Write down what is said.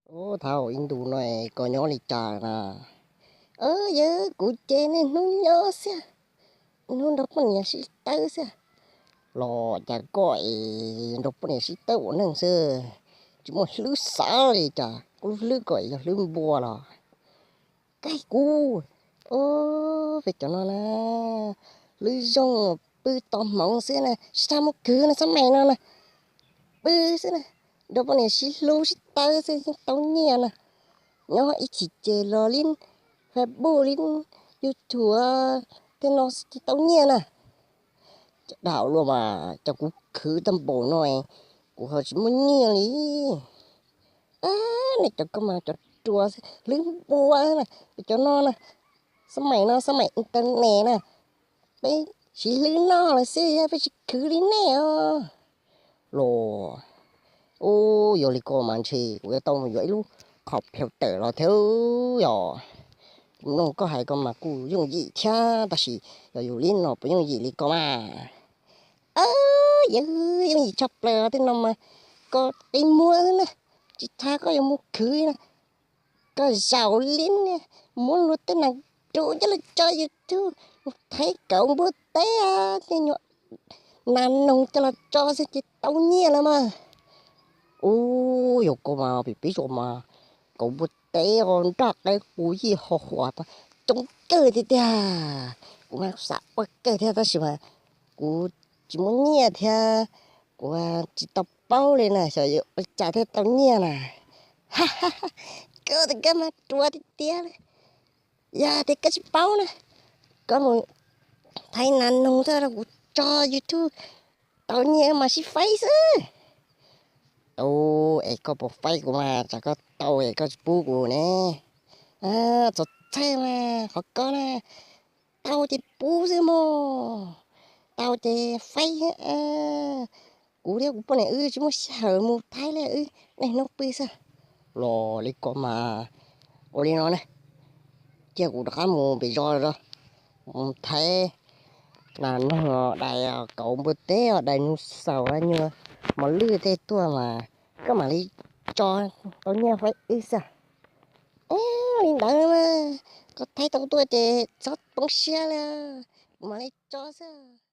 Ub, thaum ib ntus no koj nyob li cas na? Yawg, kuv ces niaj hnub nyob xwb, hnub nrog poj niam sib tawb xwb. Los cas koj es nrog poj niam sib tawb ua neej xwb, tsis muaj hlwb xav li cas? Koj lub hlwb koj yog hlwb npua los? Kav kuv, peb cov no na, hlwb zoo, pw tos hmoov xwb na, tsis tau muaj khwv na, xab mais no na, pw xwb na, nrog poj niam sib hlub sib tawb xwb yeej tau nyiaj na. Nyob ib chim ces los li Facebook li YouTube tej no tau nyiaj na. Cov dab luaj mas cov kuv khwv tag npaum no, kuv ho tsis muaj nyiaj li. Nej cov koj mas cov ruam, hlwb npua na, peb cov no na, xab mais no xab mais internet na, peb siv hlwb noj lawm xwb, peb tsis khwv li nej os. Los, ub, yog li ko mas ntshe kuv yuav tau mus yuav ib lub qhov plhaw tawm los thiab yog. Kuv mloog koj hais ko mas kuj yooj yim thiab, tab sis yog yus li no puas yooj yim li ko mas? Yawg, yooj yim tshaj plaws tej no mas, koj qi muag xwb na, tsis tas koj yuav mus khwv na, koj zaum li ne, muab luag tej nas rus coj los tso YouTube, mus thaiv kauv npua teb, tej nyuag nas noog coj los tso xwb ces tau nyiaj lawm mas. Ub, yog koj mas pim pib zoo mas, kauv npua teb os, nraj qaib qus yij ho huam coob kawg tiag tiag. Kuv mas xav ua kawg thiab tab sis mas kuv tsis muaj nyiaj thiab, kuv tsis tau paub li na, xyov yuav ua cas thiaj tau nyiaj na. Koj tias koj mas ruam tiag tiag li. Yog tias koj tsis paub na, koj mus thaiv nas noog tso rau kuv tso YouTube, tau nyiaj mas sib faib xwb. Ub, es koj puas faib kuv mas, tsam koj tau es koj tsis pub kuv ne. Txhob txhawj mas, qhov ko na, tau ces pub xwb mog, tau ces faib. Kuv thiab kuv poj niam wb tsis muaj sij hawm mus thaiv li, wb niaj hnub pw xwb. Los li ko mas, ua li no na, cia kuv rov qab mus pem zos, mus thaiv nas noog, dais kauv npua teb, dais nug xaus, nyuag mos lwj tej tuaj mas koj mam li tso tau nyiaj faib wb xwb. Li ntawd mas, koj thaiv tau tuaj ces txhob poob siab li, kuv mam li tso xwb.